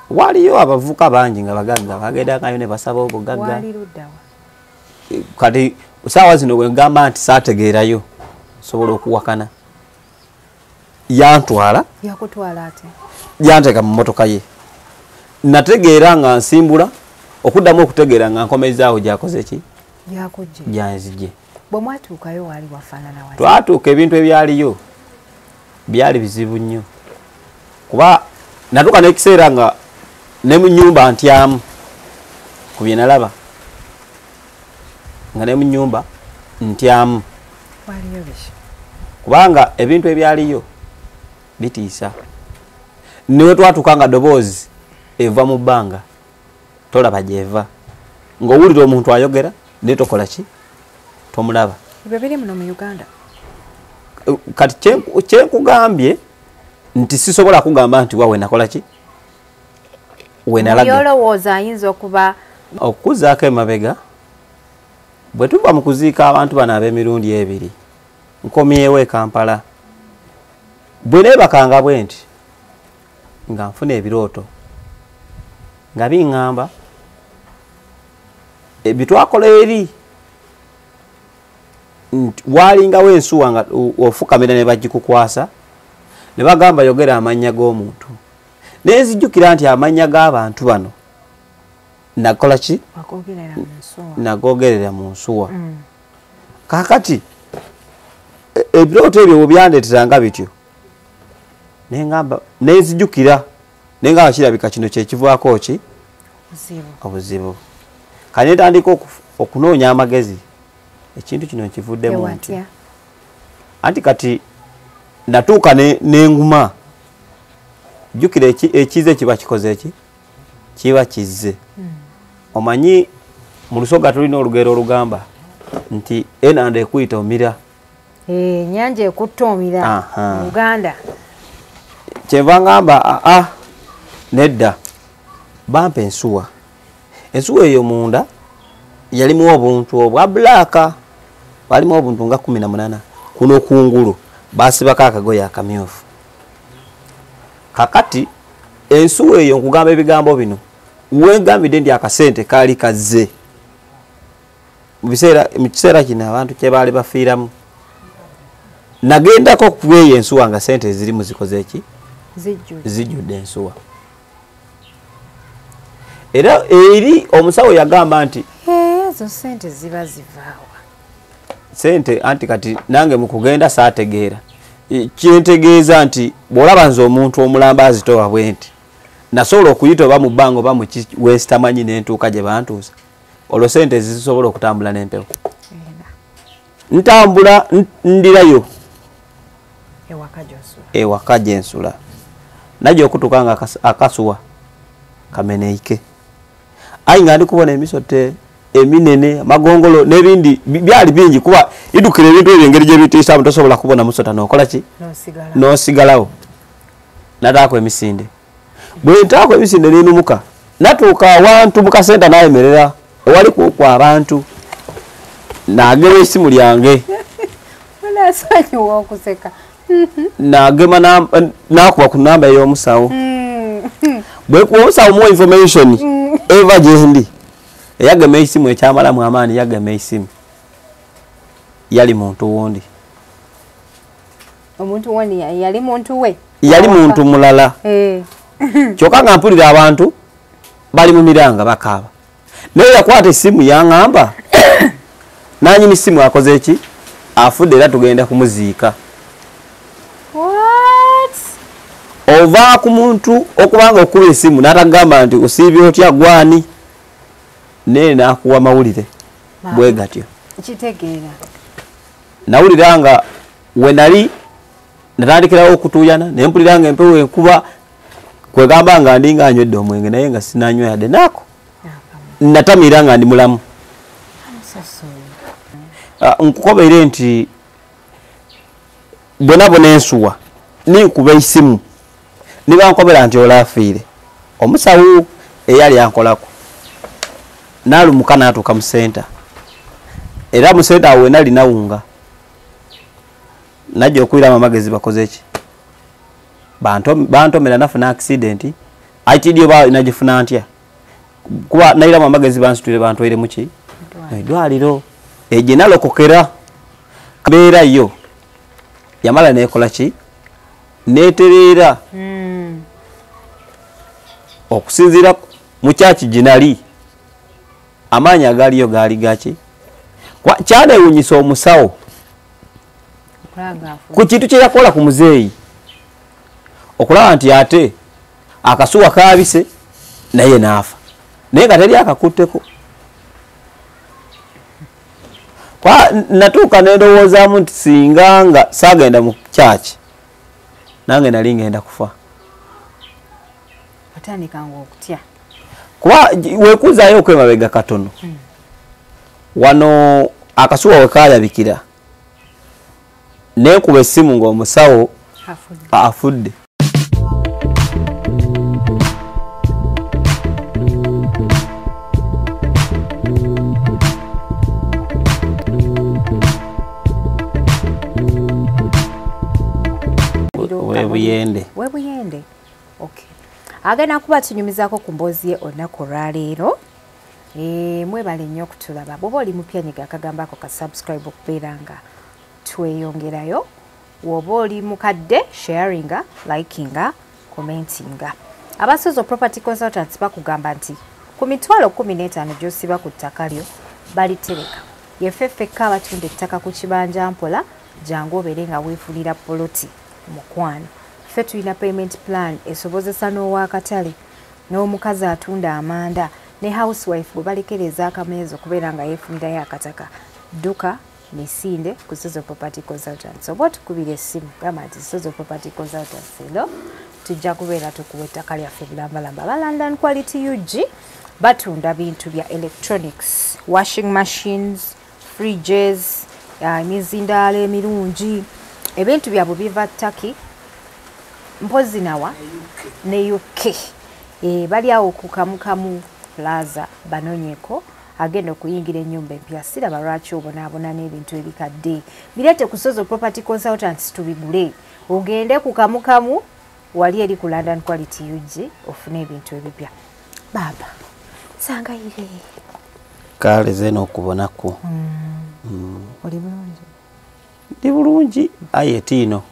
Waliyo abavuka bangi nga bagagga bagendangayo ne basaba obugagga. Kati saawa zino bwe ngamba nti saategeerayo sobola okuwakana. Yantwala. Yakutwala ate? Yanteeka mu mmotoka ye. Nategeera nga nsimbula, okuddamu okutegeera nga nkomezaawo gy'akoze ki? Gy'akujje. Gyanzije. Bwe mwatuukayo waali wafaanana watya? Twatuuka ebintu ebyaliyo byali bizibu nnyo. Kuba natuuka n'ekiseera nga ne mu nnyumba ntyamu ku bye nalaba. Nga ne mu nnyumba ntyamu. Waliyo biki? Kubanga ebintu ebyaliyo bitiisa. Ne we twatuuka nga ddoboozi eva mu bbanga tolaba gy'eva. Ng'owulira omuntu ayogera naye tokola ki? Tomulaba. Ebyo biri muno mu Uganda. Kati kyenkugambye nti sisobola kugamba nti wa we nakola ki? We nalaga. Olowooza ayinza okuba okuzaako emabega bwe tuva mu kuziika abantu bano ab'emirundi ebiri nkomyewo e Kampala. Bwe neebakanga bwe nti nga nfuna ebirooto nga biŋŋamba ebitwakola eri walingawo ensuwa nga ofukamira ne bagikukwasa ne bagamba yogera amannya g'omuntu. Naye nzijjukira nti amannya g'abantu bano nakola ki? Nagogerera mu nsuwa. Kaakati ebirooto ebyo bwe byandeeteranga bityo nengamba nenzijjukira nengamba kirabika kino kye kivaako ki? Obuzibu. Kale ntandika okunoonya amagezi ekintu kino nkivuddemu nti anti kati natuuka nenguma. Jjukira ekize kiba kikoze ki? Kiba kizze. Omanyi mu Lusoga tulina olugero olugamba nti enanda ekuyita omira. Ennyanja ekutta omira mu Uganda. Kyenva ngamba nedda bampa ensuwa. Ensuwa eyo munda yalimu obuntu obwa blaaka, walimu obuntu nga 18 kuno kungulu basibako akagoye akamyufu. Kakati ensuwa eyo nkugamba ebigambo bino wengambidde nti akasente kaali kazze. Mu kiseera kino abantu kye baali bafiiramu. Nagendako ku eyo ensuwa nga sente ezirimu zikoze ki? Zijjudde ensuwa. Era eri omusawo yagamba nti ezo sente ziba zivaawa. Sente anti kati nange mu kugenda saategeera. Kyentegeeza nti bw'olaba nze omuntu omulamba azitowa bwe nti nasobola okuyita oba mu bbanga oba mu wesitamanyi n'entuuka gye bantuusa. Olwo sente zisobola okutambula n'empewo. Ntambula ndirayo ewaka gye nsula. Najja okutuuka nga akasuwa kameneike. Ayi nga ndi kubona emisote eminene, amagongolo n'ebindi byali bingi kuba idukira ebintu ebyo engeri gye bitiisa tosobola kubona musota n'okola ki? N'osigalawo. Nataako emisinde. Bwe ntaako emisinde n'enumuka natuuka awantu mu kasenta n'ayemerera ewali kuku abantu nagema esimu lyange. Nasonyiwa okuseka. Nagema nakuba ku namba ey'omusawo. Bwe kuwa omusawo muwa information eva gyendi. Eyagema esimu ekyamalamu amaanyi yagema esimu. Yali muntu wundi. Omuntu wundi yali muntu we? Yali muntu mulala. Kyokka nga mpulira abantu bali mu miranga bakaaba. Naye yakwata esimu yaŋŋamba nannyini simu akoze ki? Afudde era tugenda kumuziika. Ova ku muntu okubanga okuba esimu n'atagamba nti osiibye otya gwani naye n'akuwa mawulire bwe gatyo. Kitegeera. Nawulira nga we nali natandikirawo okutuuyana ne mpulira nga empewo enkuba kwegamba nga ndi nga anywedde omwenge naye nga sinanywa yadde naako. Natamiira nga ndi mulamu. Nkukobeere nti bwe nabona ensuwa ninkuba esimu nibankobera nti olaafiire. Omusawo eyali ankolako n'alumuka n'atuuka mu senta. Era mu senta awo we nali nawunga. Najja okwiramu amagezi bakoze ki? Bantomera nafuna accident ITD oba nagifuna ntya kuba nairamu amagezi bansitwire bantwaire muki eddwaliro egye nalokokera mbeera yo yamala nekola ki netereera okusinziira mu kyaki gye nali amaanyi agaaliyo gaali gaki kyanewunyisa omusawo ku kintu kye yakola ku muzeeyi okulaba nti ate akasuwa kaabise naye n'afa naye nga teri akakutteko. Kwa natuuka nendowoozaamu nti singa nga saagenda mu kyaki nange nali ngenda kufa. Otandikanga okutya kuba weekuzaayo okwemabega katono wano akasuwa we kaalabikira neekuba essimu ng'omusawo afudde. Webuyende. Webuyende. Okay. Agenda kuba tunyumizaako ku mboozi ye olunaku olwaleero. Mwebale nnyo okutulaba. Bw'oba oli mupya nyiga akagamba ako ka subscribe okubeera nga tweyongerayo. Bw'oba oli mukadde sharinga, likinga, commentinga. Abasozo Property Consultants bakugamba nti ku mitwalo 15 gy'osiba ku ttaka lyo balitereka. Yeffe ffekka abatunda ettaka ku kibanja mpola jangu obeere nga weefunira poloti mukwano. Ffe tulina payment plan esobozesa n'owakatale n'omukazi atunda amanda ne housewife bwe balekereza akameeza okubeera nga yeefunirayo akataka. Dduka misinde ku Sozo Property Consultants oba otukubira essimu gamba nti Sozo Property Consultants ero tujja kubeera tukuwa ettaka lyaffe bulambalamba. Aba London Quality UG batunda bintu bya electronics, washing machines, fridges, emizindaalo emirungi. Ebintu byabwe biva Turkey mpozi nawa ne UK. Bali awo ku Kamukamu Plaza banonyeko agenda okuyingira ennyumba empya. Siraba lwaki obonaabona n'ebintu ebikadde. Bireete ku Sozo Property Consultants tubigule. Ogende ku Kamukamu wali eri ku London Quality UG ofune ebintu ebipya. Baba sangayire kale zeno okubonako. Oli bulungi? Ndi bulungi aye tiino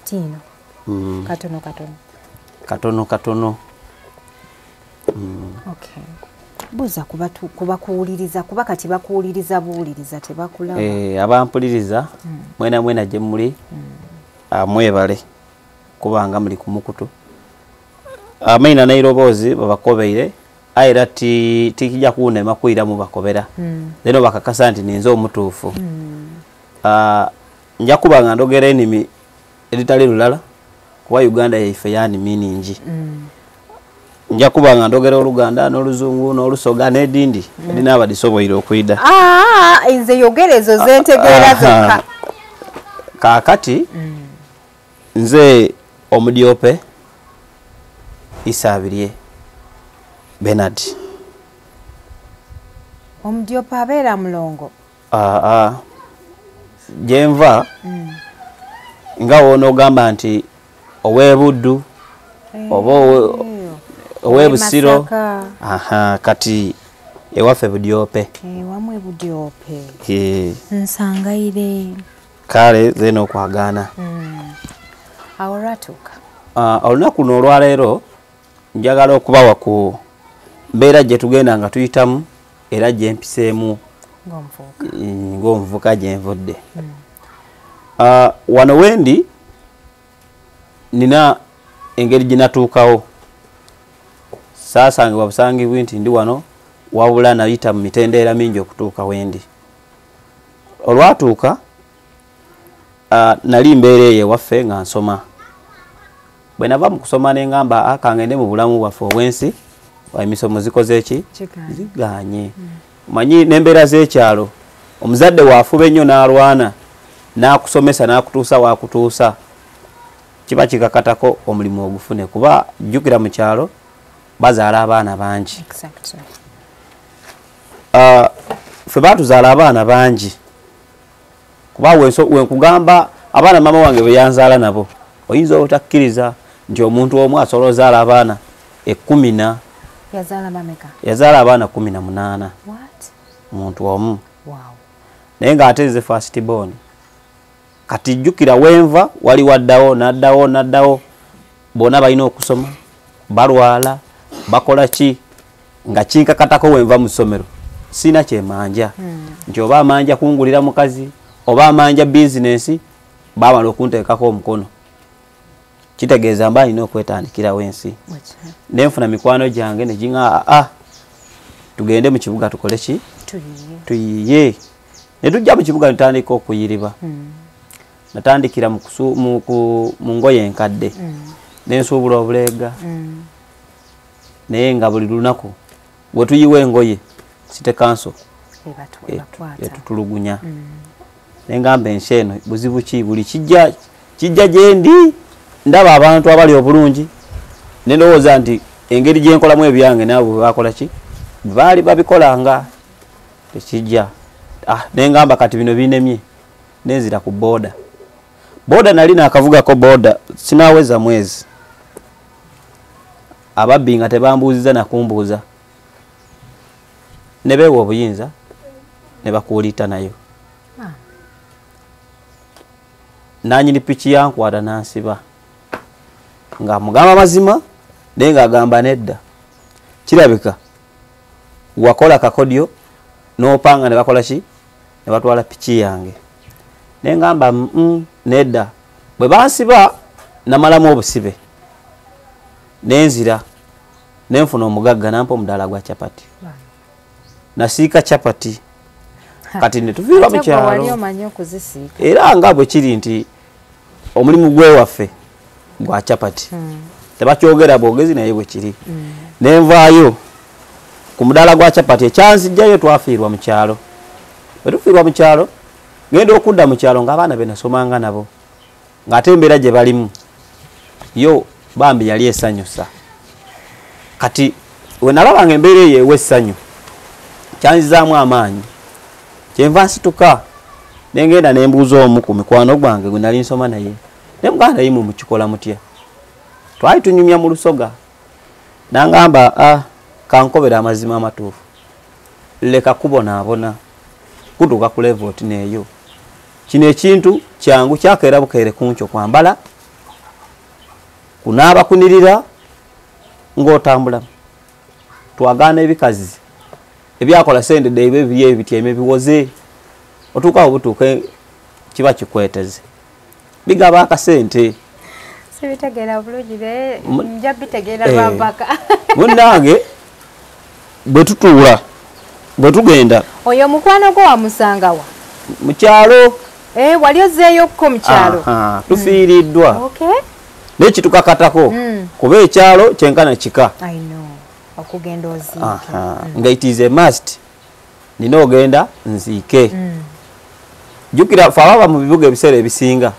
tiino. Katono katono katono katono. Okay. Buza kubakuwuliriza kuba kati bakuwuliriza buwuliriza tebakulaba. Abampuliriza mwena mwena gye muli mwebale kubanga muli ku mukutu. Amaina n'eiroboozi babakobeire aye era tikijja kuwunema kuyiramu bakobera. Lero bakakasa nti ninze omutuufu. Nja kuba nga ndogera ennimi eritali lulala kuba Uganda yaife yanimi nningi. Nja kuba nga ndogera Oluganda n'Oluzungu n'Olusoga n'edindi edinaaba disoboire okwida. Nze yogera ezo zentegeera zokka. Kaakati nze Omudiope Isabirye Bernard. Omudiope abeera mulongo? Gyenva nga wonoogamba nti ow'ebuddu oba ow'ebusiro. Kati ewaffe Budiope. Ewamwe Budiope. Nsangayire. Kale zeno okwagaana. Awo olwatuuka. Olunaku luno olwaleero njagala okubawa ku mbeera gye tugenda nga tuyitamu era gye mpiseemu ng'omuvubuka gye nvudde. Wano wendi nina engeri gye natuukawo. Saasangibwa busangibwi nti ndi wano wabula nayita mu mitendeera mingi okutuuka wendi. Olwatuuka nali mbeera eyo ewaffe nga nsoma. Bwe nava mu kusoma ne ngamba kangende mu bulamu bwaffe obw'ensi, emisomo zikoze ki? Ziganye. Omanyi n'embeera z'ekyalo omuzadde waafuba ennyo n'alwana n'akusomesa n'akutuusa waakutuusa kiba kikakatako omulimu ogufune kuba jjukira mu kyalo bazaala abaana bangi. Ffe baatuzaala abaana bangi kuba wenkugamba abaana mama wange be yanzaala nabo oyinza obutakkiriza nti omuntu omu asobola ozaala abaana 10 Yazaala bameka? Yazaala abaana 18. What? Muntu omu. Wow. Naye ng'ate nze first born. Kati jjukira wenva wali waddawo naddawo naddawo, bonna balina okusoma, balwala, bakola ki, nga kinkakatako wenva mu ssomero sina kyemanja. Nti oba amanja kungulira mukazi oba amanja bizinensi, bamala okunteekako omukono, kitegeeza mba nina okwetandikirawo ensi. Nenfuna mikwano gyange ne ginga tugende mu kibuga tukole ki, tuyiye. Ne tujja mu kibuga ntandika okuyiriba. Natandikira mu ngoye enkadde, nensuubula obuleega. Naye nga buli lunaku bwe tuyiwa engoye City Council etutulugunya. Nengamba ensi eno buzibu ki, buli kijja gye ndi ndaba abantu abali obulungi, ne ndowooza nti engeri gye nkolamu ebyange nabo bwe bakola ki, baali babikolanga tekijja. Nengamba kati bino binemye, nenzira ku boda. Boda nali nakavugako boda sinaweza mwezi, ababbi nga tebambuuziza nakumbuuza, ne beewa obuyinza ne bakuulita nayo. Nanyini piki yankwata nansiba, nga mugamba mazima naye ng'agamba nedda, kirabika wakola kakodyo n'opanga ne bakola ki, ne batwala piki yange. Ne ngamba nedda. Bwe bansiba namalamu obusibe, nenzira nenfuna omugagga nampa omudaala gwa chapati. Nasiika chapati. Kati ne tuviirwa mu kyalo. Era nga bwe kiri nti omulimu gwewaffe gwa chapati, tebakyogera bwogezi naye bwe kiri. Nenvaayo ku mudaala gwa chapati, ekyanzijjayo twafiirwa mu kyalo. Bwe tufiirwa mu kyalo, ngenda okudda mu kyalo ng'abaana be nasomanga nabo, ng'ate embeera gye balimu yo bambi yali esanyusa. Kati we nalabanga embeera eyo ewa essanyu, kyanzizaamu amaanyi. Kyenva nsituka nengenda nembuuza omu ku mikwano gwange gwe nali nsoma naye, ne muganda naye mukikola mutya? Twali tunyumya mu Lusoga, nangamba kankobera amazima amatuufu, leka kubonaabona kutuuka ku level oti neeyo. Kino ekintu kyangu, kyakeera bukeere kunkyo kwambala, kunaaba, kunirira ng'otambula. Twagaana ebikazi ebyakola sente deibe ebiri ebityeme biwoze, otuukawo butuuke kiba kikweteze, bigaba akasente. Sibitegeera bulungi naye nja bitegeera lwampaka. Munnange bwe tutuula bwe tugenda. Oyo mukwano gwo wamusangawa? Mu kyalo. Wali ozzeeyokko mu kyalo? Tufiiriddwa. Naye kitukakatako kuba ekyalo kyenkana kika. I know. Okugenda oziike. Nga it is a must, nina ogenda nziike. Jjukira ffe ababa mu bibuga ebiseera ebisinga,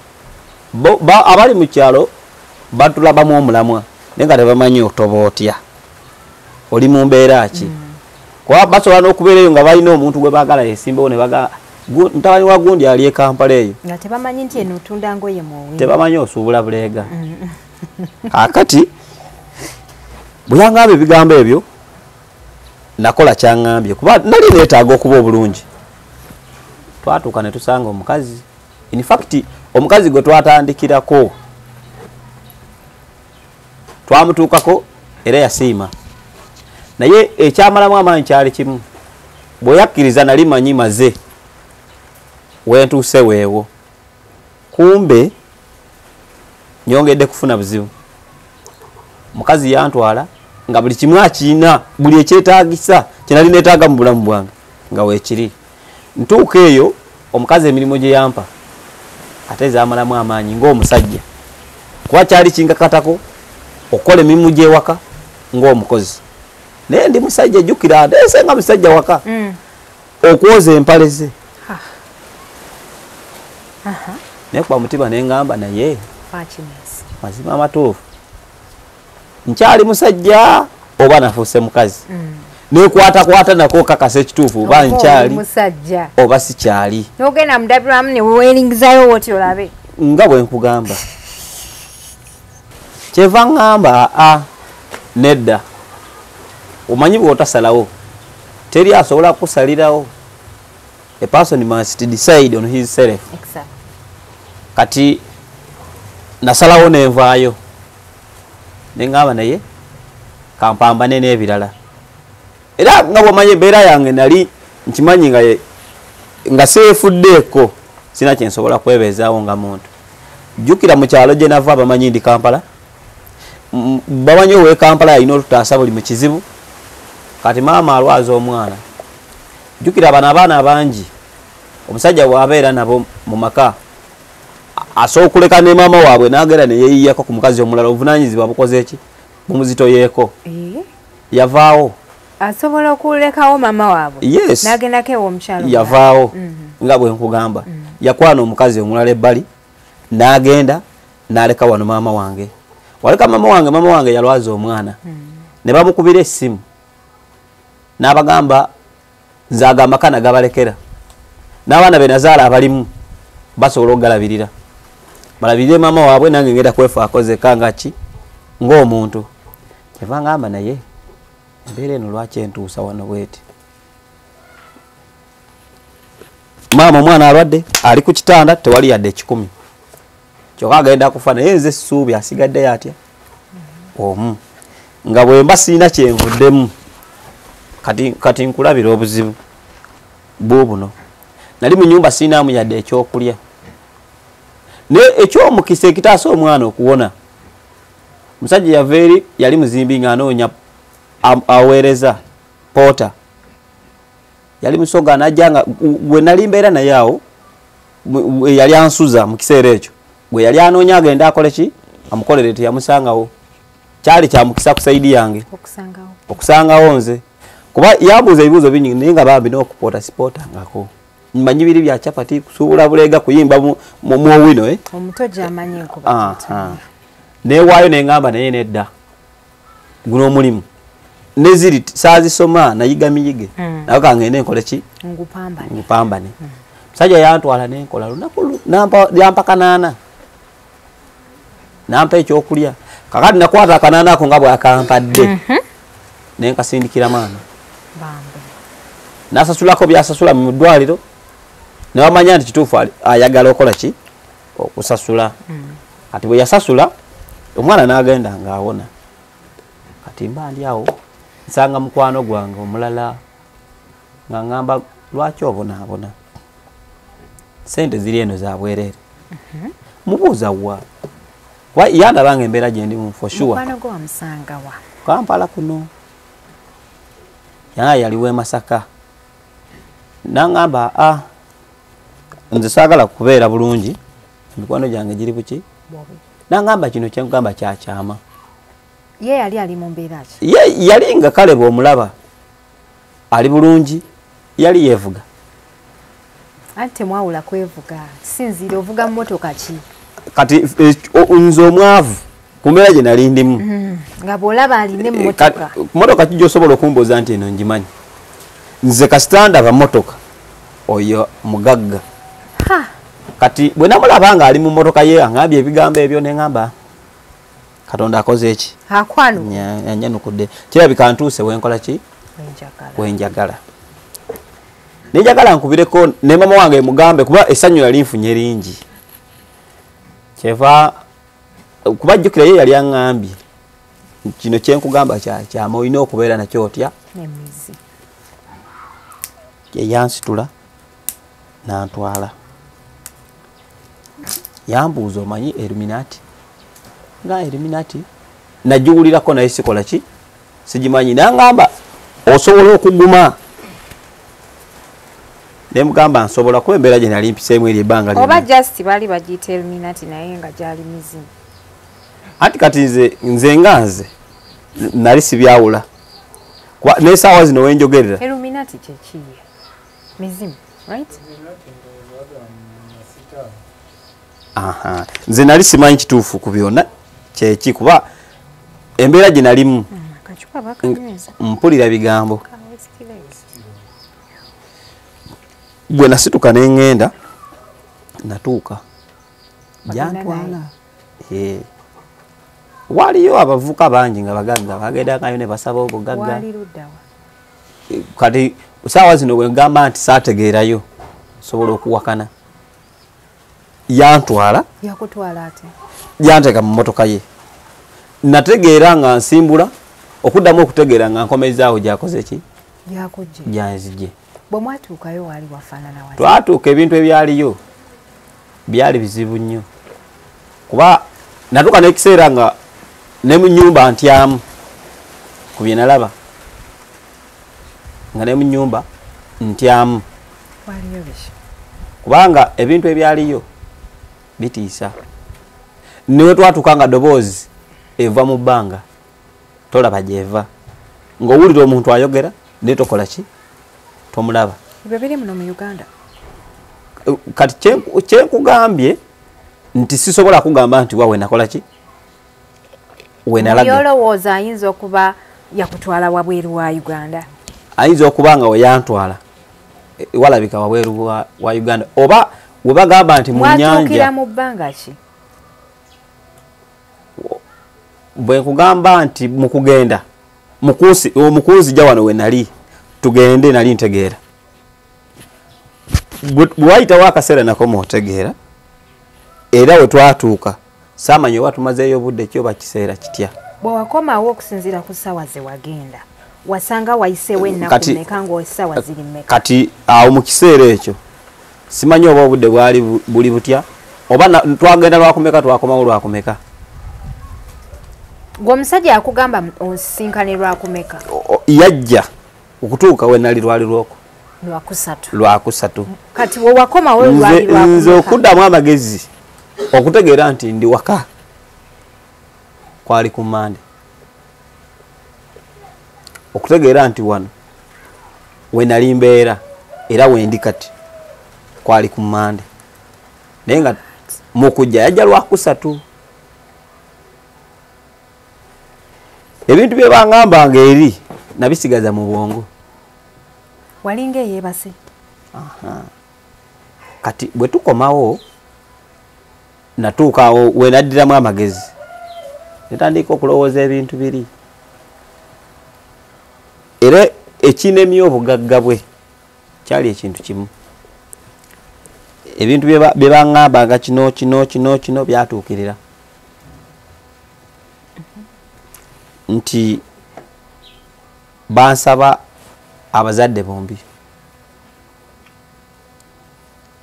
abali mu kyalo batulabamu omulamwa, naye nga tebamanyi otoba otya, oli mu mbeera ki. Kuba basobola n'okubeera eyo nga balina omuntu gwe baagala yesimbewo ne bagaa mutabani wa gundi ali e Kampala eyo, nga tebamanyi nti eno otunda ngoye muwe, tebamanyi osuubula buleega. Kaakati bwe yangamba ebigambo ebyo, nakola kyaŋŋambye kuba nali neetaaga okuba obulungi. Twatuuka ne tusanga omukazi, in fact omukazi gwe twatandikirako twamutuukako era yasiima, naye ekyamalamu amaanyi kyali kimu, bwe yakkiriza nali manyi maze wentuuse weewo, kumbe nyongedde kufuna buzibu. Mukazi yantwala nga buli kimu akirina, buli ekyetaagisa kye nali neetaaga mu bulamu bwange nga weekiri. Ntuuka eyo omukazi emirimu gye yampa ate zaamalamu amaanyi ng'omusajja, kuba kyali kinkakatako okukola emirimu gy'ewaka ng'omukozi, naye ndi musajja, jjukira ndeese nga musajja waka, okwoza empale ze. Naye kuba mutima ne ŋŋamba naye mazima amatuufu nkyali musajja oba nafuuse mukazi. Nekwatakwata nako kakasa ekituufu oba nkyali musajja oba sikyali. N'ogenda mudabiramu ne weeringizayo woti olabe nga bwe nkugamba. Kyeva ŋŋamba Nedda, omanyi bw'otasalawo teri asobola kusalirawo. A person must decide on his self. Exactly. Kati nasalawo nenvaayo, neŋŋamba naye kampambane n'ebirala. Era nga bw'omanyi embeera yange nali nkimanyi nga seefuddeeko, sina kye nsobola kwebeezaawo nga muntu. Jjukira mu kyalo gye nava bamanyi ndi Kampala, bamanyi ow'e Kampala alina olutaasa buli mu kizibu. Kati maama alwaza omwana. Jjukira bano abaana abangi omusajja bw'abeera nabo mu maka asobola okuleka ne maama waabwe n'agenda ne yeeyiyako ku mukazi omulala, obuvunaanyizibwa bukoze ki? Bumuzitoyeeko. Yavaawo. Asobola okulekawo maama waabwe? Yes. N'agendako ew'omukyalo. Yavaawo nga bwe nkugamba. Yakwana omukazi omulala ebbali n'agenda n'aleka wano maama wange. Waleka maama wange, maama wange yalwaza omwana. Ne bamukubira essimu n'abagamba nze ago amaka nagabalekera, n'abaana be nazaala abalimu basobola okugalabirira, balabirire maama waabwe, nange ngenda kwefaako zeka nga ki ng'omuntu. Kyeva ngamba naye embeera eno lwaki entuusa wano bweti? Maama omwana alwadde ali ku kitanda, tewali yadde 1,000, kyokka agenda kufa, naye nze essuubi asigaddeyo atya omu, nga bwe mba sirina kyenvuddemu. Kati nkulabira obuzibu bw'obuno. Nali mu nnyumba sirinaamu yadde ekyokulya, naye ekyomukisa ekitaasa omwana okuwona, omusajja yava eri yali muzimbi ng'anoonya aweereza poota, yali musoga, n'ajja nga gwe nali mbeera naye awo yali ansuza mu kiseera ekyo, gwe yali anoonya agenda akole ki amukolere, teyamusangawo. Kyali kya mukisa ku sayidi yange okusangawo nze, kuba yambuuza ebibuuzo bingi, naye nga bambi n'okupoota sipootangako. Mmanyi biri bya chapati, kusuubula bulega, kuyimba mu owino. Omuto gy'amanyi enkuba. Neewaayo ne ŋŋamba naye nedda, guno omulimu neziri saazisoma, nayiga miyige, naye kangende nkole ki ngupambane. Musajja yantwala nenkola lunaku, yampa kanaana, nampa ekyokulya. Kakati nakwata akanaana ako nga bwakampadde nenkasindikira maama, nasasulako byasasula mu ddwaliro, ne bamanya nti kituufu ayagala okola ki okusasula. Kati bwe yasasula omwana n'agenda ng'awona. Kati mba ndi awo nsanga mukwano gwange omulala nga ŋŋamba lwaki obonaabona, sente ziri eno za bwereere. Mubuuza wa? Yandaba nga embeera gye ndimu for sure. Mukwano gwo wamusanga wa? Kampala kuno. Yali w'e Masaka. N'aŋŋamba nze saagala kubeera bulungi, emikwano gyange giri buki? N'aŋŋamba kino kye nkugamba kya kyama. Ye yali ali mu mbeera ki? Ye yali nga kale bw'omulaba ali bulungi, yali yeevuga. Anti temwawula kwevuga, kisinziira ovuga mmotoka ki? Kati nze omwavu ku mbeera gye nali ndimu. Nga bw'olaba alina emmotoka. Mmotoka ki gy'osobola okumbuuza nti eno ngimanyi? Nze kasita ndaba mmotoka oyo mugagga. Kati bwe namulaba nga ali mu mmotoka ye aŋŋambye ebigambo ebyo ne ŋŋamba Katonda akoze eki? Anyanukudde. Kirabika ntuuse wenkola ki? Wenjagala. Nenjagala nkubireko ne mama wange mugambe kuba essanyu yali nfunye lingi. Kyeva kuba jjukira ye yali aŋŋambye kino kye nkugamba kyama olina okubeera nakyo otya? Emizi. Yansitula n'antwala. Yambuuza omanyi Illuminati? Nga Illuminati nagiwulirako naye sikola ki? Sigimanyi. N'aŋŋamba osobola okuguma. Ne mugamba nsobola kuba embeera gye nali mpiseemu eri ebbanga lyonna. Oba just baali bagiyita Illuminati naye nga gyali mizimu. Anti kati nze nga nze nali sibyawula. Kuba n'essaawa zino we njogerera. Illuminati kye ki? Mizimu, right? Nze nali simanyi kituufu ku byonna kyeki kuba embeera gye nalimu mpulira bigambo. Bwe nasituka ne ŋŋenda natuuka gyantwala. Waliyo abavuka bangi nga bagagga bagendangayo ne basaba obugagga. Wali luddawa? Kati saawa zino bwe ngamba nti saategeerayo sobola okuwakana. Yantwala. Yakutwala ate? Yanteeka mu mmotoka ye. Nategeera nga nsimbula, okuddamu okutegeera nga nkomezaawo gy'akoze ki? Gy'akujje. Gyanzigye. Bwe mwatuukayo waali wafaanana watya? Twatuuka ebintu ebyaliyo byali bizibu nnyo. Kuba natuuka n'ekiseera nga ne mu nnyumba ntyamu ku bye nalaba. Nga ne mu nnyumba ntyamu. Waliyo biki? Kubanga ebintu ebyaliyo bitiisa. Ne we twatuuka nga ddoboozi eva mu bbanga tolaba gy'eva. Ng'owulira omuntu ayogera naye tokola ki? Tomulaba. Ebyo biri muno mu Uganda. Kati kyenkugambye nti sisobola kugamba nti wa nakola ki? We nalaga. Olowooza ayinza okuba yakutwala wabweru wa Uganda? Ayinza okuba nga we yantwala walabika wabweru wa Uganda oba we bagamba nti mu nnyanja. Mwatuukira mu bbanga ki? Bwe nkugamba nti mu kugenda mukunzija wano we nali tugende nali ntegeera. Bwe wayitawo akaseera nakoma otegeera era we twatuuka saamanya oba tumazeeyo obudde ki oba kiseera kitya. Bwe wakomawo okusinziira ku ssaawa ze wagenda wasanga wayiseewo ennaku mmeka ng'essaawa ziri mmeka? Kati awo mu kiseera ekyo simanyi oba obudde bwali buli butya oba twagenda lwakumeka twakomawo lwakumeka. Gwe omusajja yakugamba onsisinkane lwakumeka? Yajja okutuuka we nali lwali lwoko. Lwakusatu. Lwakusatu. Kati we wakomawo lwali lwakumeka? Nze okuddamu amagezi okutegeera nti ndi waka kwali ku Mmande. Okutegeera nti wano we nali mbeera era we ndi kati kwali ku Mmande. Naye nga mu kujja yajja lwakusatu. Ebintu bye bangambanga eri nabisigaza mu bwongo. Walinga eyeebase? Kati bwe tukomawo natuuka awo we naddiramu amagezi netandika okulowooza ebintu biri. Era ekinemya obugagga bwe kyali ekintu kimu. Ebintu bye bangambanga kino kino kino kino byatuukirira. Nti bansaba abazadde bombi.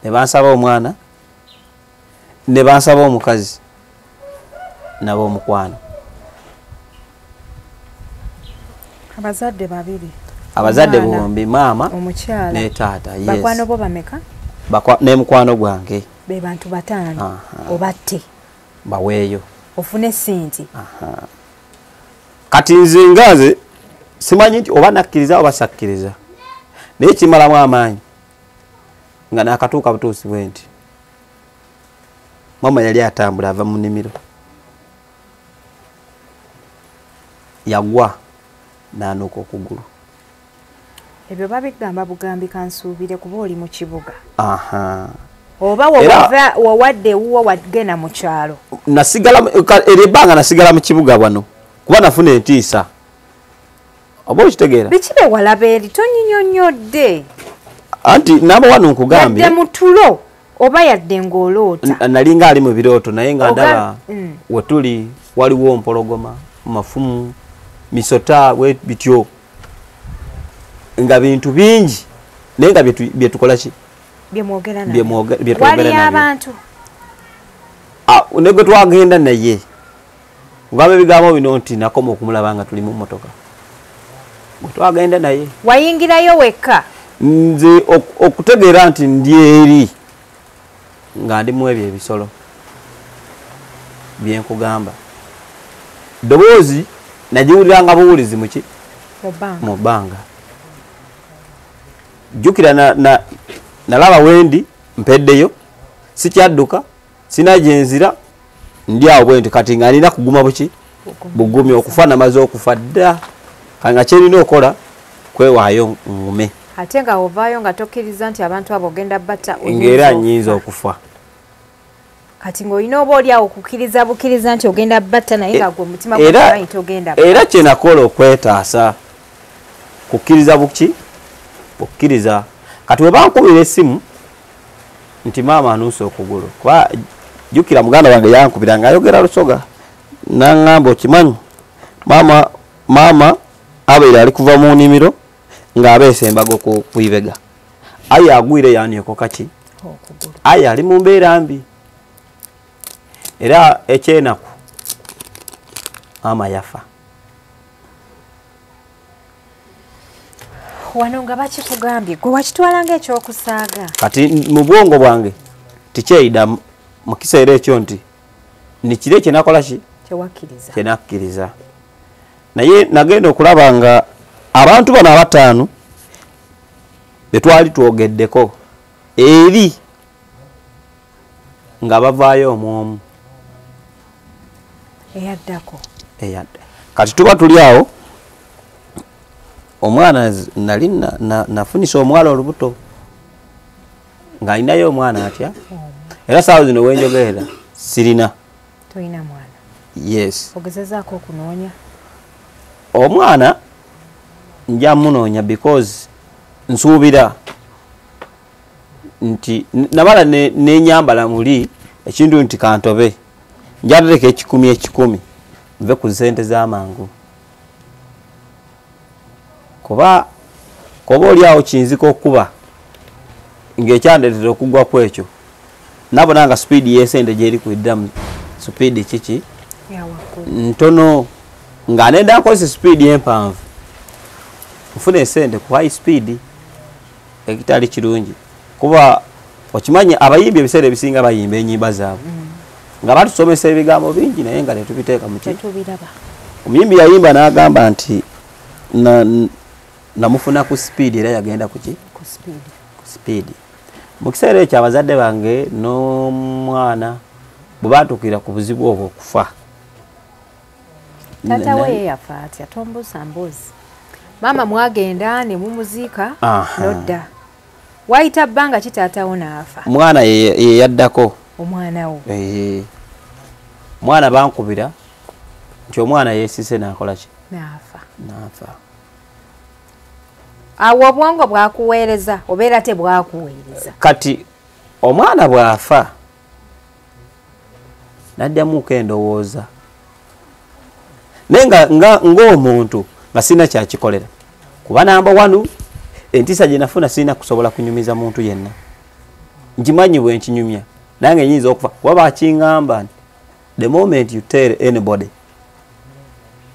Ne bansaba omwana, ne bansaba omukazi nabo omukwano. Abazadde babiri. Abazadde bombi, maama omukyala ne taata. Yes. Bakwano bo bameka? Ne mukwano gwange. Be bantu bataano. Obatte. Baweeyo. Ofune ssente. Kati nze ngaze simanyi nti oba nakkiriza oba sakkiriza. Naye kimalamu amaanyi nga nakatuuka butuusi bwe nti maama yali atambula ava mu nnimiro. Yagwa n'anuuka okugulu. Ebyo babigamba bugambi kansuubire kuba oli mu kibuga. Oba wawadde ewuwo wagenda mu kyalo. Nasigala era ebbanga nasigala mu kibuga wano kuba nafuna entiisa. Oba okitegeera? Biki bye walaba eri tonyinyonnyodde? Anti nabo wano nkugambye. Yadde mu tulo oba yadde ng'oloota. Nalinga ali mu birooto naye nga ndaba we tuli waliwo mpologoma, mafumu, misota we bityo. Nga bintu bingi naye nga bye tukola ki? Bye mwogera nabyo. Bye twogera nabyo. Waliyo abantu. Ne gwe twagenda naye. Ngamba ebigambo bino nti nakoma okumulaba nga tuli mu mmotoka. Gwe twagenda naye. Wayingirayo wekka? Nze okutegeera nti ndi eri nga ndi mu ebyo ebisolo bye nkugamba. Ddoboozi nagiwuliranga buwulizi mu ki? Mu bbanga. Jjukira nalaba wendi mpeddeyo sikyadduka sina gye nzira ndi awo bwe nti kati nga nina kuguma buki? Bugumi okufa namaze okufa dda. Kati nga kye nina okola kwewaayo ngume. Ate nga ovaayo nga tokkiriza nti abantu abo ogenda batta ng'era nnyinza okufa. Kati ng'olina oba oli awo kukkiriza bukkiriza nti ogenda batta, naye nga gwe omutima gwo togenda. Era kye nakola okwetaasa kukkiriza buki bukkiriza. Kati we bankubira essimu nti maama anuuse okugulu, kuba jjukira muganda wange yankubira ng'ayogera Lusoga, naŋŋamba okimanyi maama abeera ali kuva mu nnimiro ng'abeesa embago ku ibega, aye agwire yaniokoka ki aye ali mu mbeera mbi. Era ekyenaku maama yafa. Wano nga bakikugambye gwe wakitwala ng'ekyokusaaga. Kati mu bwongo bwange tikyeyida mu kiseera ekyo nti nikiri ekyenakola ki kyenakkiriza. Naye nagenda okulaba nga abantu bano abataano betwali twogeddeko eri nga bavaayo omwomu eyaddako. Kati tuba tuli awo, omwana nali nafunisa omuwala olubuto ng'alinayo omwana atya, era saawa zino wenjogerera sirina. Tolina mwana? Yes. Ogezezaako okunoonya omwana? Nja munoonya because nsuubira nti nabala nenyambala muli ekintu nti kantobe njatereka 100 nve ku sente z'amangu, kuba oli awo kinzika okuba ng'ekyandeetera okugwa ku ekyo nabona nga sipiidi y'esente gyeri kwiddamu sipiidi kiki ntono, nga nenda nkozesa sipiidi empanvu nfuna esente ku high speed ekitali kirungi. Kuba okimanyi abayimbi ebiseera ebisinga bayimba ennyimba zaabwe nga batusomesa ebigambo bingi naye nga tetubiteeka mu ki. Omuyimbi yayimba n'agamba nti namufuna ku speed era yagenda ku ki ku speed. Mu kiseera ekyo abazadde bange n'omwana bwe baatuukira ku buzibu obwo okufa. Taata we yafa atya? Tombuusa mbuuzi. Maama mwagenda ne mumuziika nodda. Wayita bbanga ki taata wo n'afa? Omwana ye yaddako. Omwana wo? Omwana bankubira nti omwana yeesise n'akola ki? N'afa. N'afa. Awo obwongo bwakuweereza obeera tebwakuweereza? Kati omwana bw'afa naddamuko endowooza, naye ng'omuntu nga sirina kyakikolera, kuba namba wanu entiisa gye nafuna sirina kusobola kunyumiza muntu yenna. Nkimanyi bwe nkinyumya nange nyinza okufa, kuba bakiŋŋamba nti the moment you tell anybody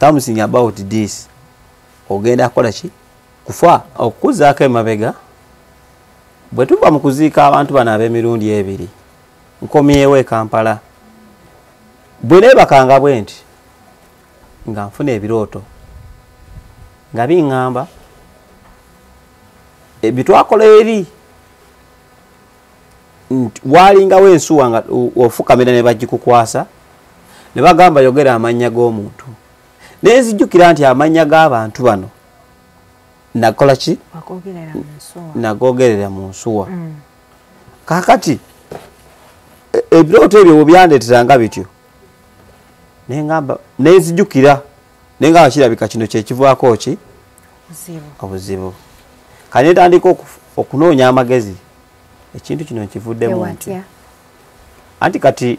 something about this ogenda kukola ki? Kufa. Okukuzaako emabega, bwe tuva mu kuziika abantu bano ab'emirundi ebiri, nkomyewo e Kampala. Bwe neebakanga bwe nti nga nfuna ebirooto nga biŋŋamba bitwakola eri walingawo ensuwa nga ofukamira ne bagikukwasa ne bagamba yogera amannya g'omuntu. Nenzijjukira nti amannya g'abantu bano nakola ki? Nagogerera mu nsuwa. Kaakati ebirooto ebyo bwe byandeeteranga bityo nengamba nenzijjukira nengamba kirabika kino kyekivaako ki obuzibu. Kati netandika okunoonya amagezi ekintu kino nkivuddemu nti anti kati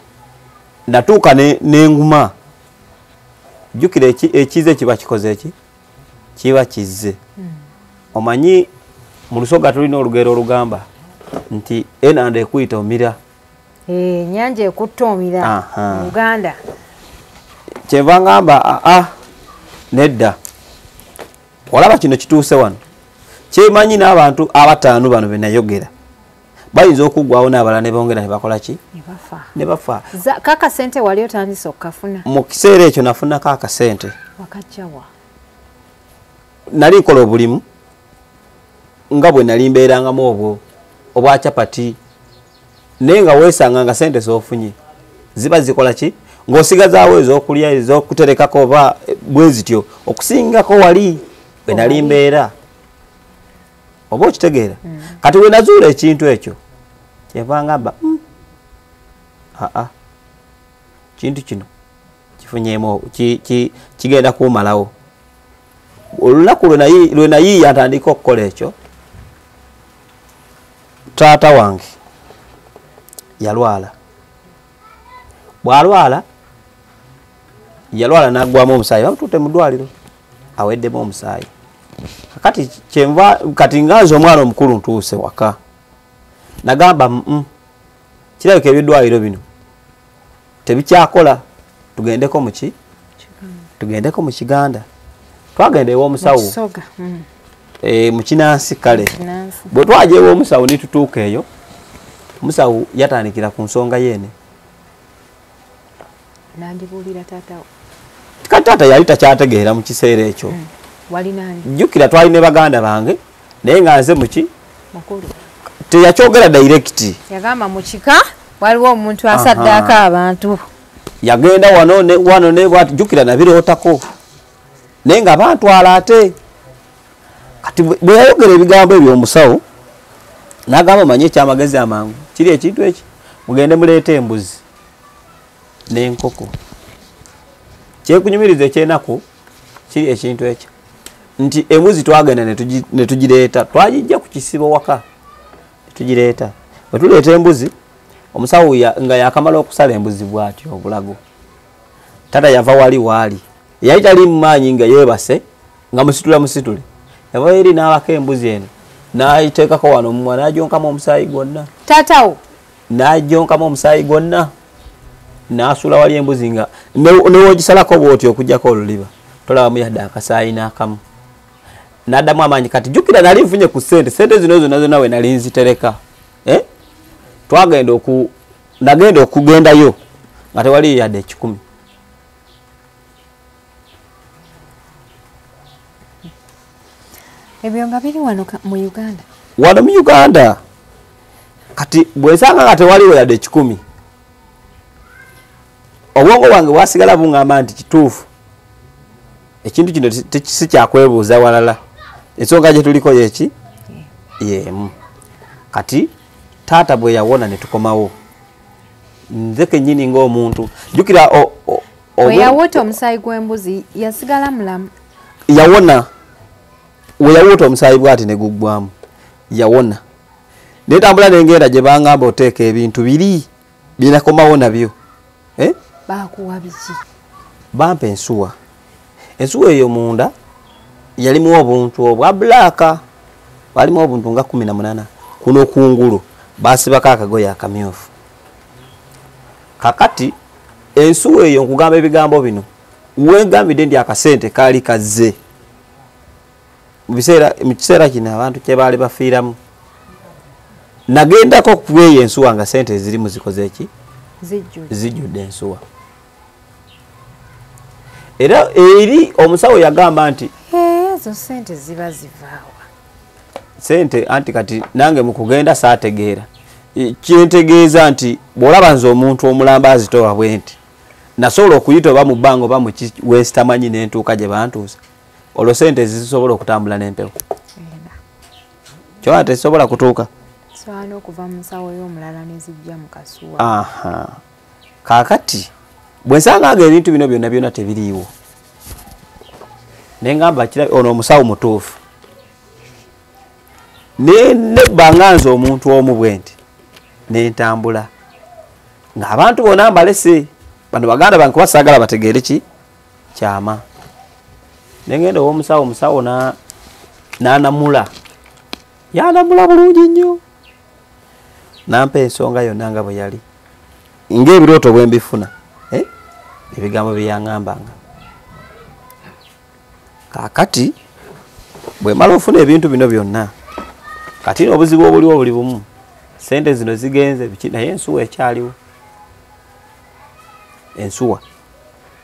natuuka nenguma. Jjukira ekize kiba kikoze eki kiba kizze. Omanyi mu Lusoga tulina olugero olugamba nti enanda ekuyita omira, ennyanja ekutta omira mu Uganda. Kyenva ngamba nedda, olaba kino kituuse wano kyemanyi n'abantu abataano bano be nayogera bayinza okuggwawo n'abalala ne bongera ne bakola ki? Ne bafa. Kaka sente wali otandise okukafuna? Mu kiseera ekyo nafunako akasente. Wakajjawa? Nali nkola obulimu nga bwe nali mbeerangamu obwo obwa capati, naye nga weesanga nga sente z'ofunye ziba zikola ki? Ng'osigazaawo ez'okulya ez'okuterekako oba bwe zityo okusingako wali bwe nali mbeera. Oba okitegeera? Kati we nazuula ekintu ekyo kyenva ngamba Kintu kino kifunyemu kigenda kumalawo. Olunaku lwe nayiiya ntandika okukola ekyo, taata wange yalwala. Bw'alwala yalwala n'aggwamu omusaayi, bamututte mu ddwaliro aweddemu omusaayi. Kati kyenva kati nga nze omwana omukulu ntuuse waka, nagamba kirabika eby'eddwaliro bino tebikyakola, tugendeko mu ki? Tugendeko mu Kiganda. Twagenda ew'omusawo mu Kinansi kale. Bwe twajja ew'omusawo ne tutuuka eyo, omusawo yatandikira ku nsonga yeene. Nandibuulira taata. Kati taata yali takyategeera mu kiseera ekyo. Jjukira twali ne baganda bange naye nga nze muki teyakyogera direct. Yagamba mu kika waliwo omuntu asaddaako abantu. Yagenda wano ne wano ne bw'ati, jjukira nabirootako naye nga bantwala ate. Kati bwe yayogera ebigambo ebyo omusawo n'agamba, manye ekyamagezi amangu kiri ekintu eki, mugende muleete embuzi n'enkoko. Kyekunyumiriza ekyenaku kiri ekintu ekyo nti embuzi twagenda ne tugireeta, twagijja ku kisibo waka ne tugireeta. Bwe tuleeta embuzi, omusawo nga yakamala okusala embuzi bw'atyo obulago, taata yava wali waali yali tali mu maanyi nga yeebase nga musitula musitule, yava eri n'abaka embuzi eno n'ayiteekako wano omumwa n'agyonkamu omusaayi gwonna. Taatawo n'agyonkamu omusaayi gwonna n'asuula wali embuzi nga newogisalako bw'otyo okuggyako oluliba tolabamu yadde akasaayi n'akamu. N'addamu amaanyi. Kati jjukira nali nfunye ku ssente, ssente zino zonna zonna we nali nzitereka. Twagenda nagenda okugendayo nga tewali yadde 1,000. Ebyo nga biri wano mu Uganda. Wano mu Uganda. Kati bwesanga nga tewaliwo yadde 1,000, obwongo bwange bwasigala bungamba nti kituufu ekintu kino si kyakwebuuza walala, ensonga gye tuliko yeki yemu. Kati taata bwe yawona ne tukomawo, nze kennyini ng'omuntu jjukira bwe yawota omusaayi gw'embuzi yasigala mulamu. Yawona, we yawota omusaayi bw'ati ne guggwamu, yawona. Netambula nengenda gye bangamba oteeka ebintu biri byenakomawo nabyo. Baakuwa biki? Bampa ensuwa. Ensuwa eyo munda yalimu obuntu obwa blaaka, walimu obuntu nga 18. Kuno kungulu basibako akagoye akamyufu. Kakati ensuwa eyo nkugamba ebigambo bino, wengambidde nti akasente kaali kazze mu kiseera kino abantu kye baali bafiiramu. Nagendako kweyo ensuwa nga sente ezirimu zikoze ki? Zijjudde ensuwa. Era eri omusawo yagamba nti ezo sente ziba zivaawa. Sente anti kati nange mu kugenda saategeera. Kyentegeeza nti bw'olaba nze omuntu omulamba azitowa bwe nti nasobola okuyita oba mu bbanga oba mu wesitamanyi n'entuuka gye bantuusa, olwo sente zisobola okutambula n'empewo. Kyona tezisobola kutuuka. Sobola okuva mu nsawo y'omulala ne zijja mu kasuwa. Kaakati bwe nsanga nga ebintu bino byonna byonna tebiriiwo, ne ngamba ono omusawo mutuufu. Nebba nga nze omuntu omu bwe nti ne ntambula ng'abantu bonna mbalese, bano baganda bange kuba saagala bategeere ki kyama. Ne ngenda ew'omusawo, omusawo n'anamula, yanamula bulungi nnyo, nampa ensonga yonna nga bwe yali ng'ebirooto bwe mbifuna, ebigambo bye yaŋŋambanga. Kaakati bwe mmala ofuna ebintu bino byonna, kati obuzibu obuliwo buli bumu, sente zino zigenze biki, naye ensuwa ekyaliwo. Ensuwa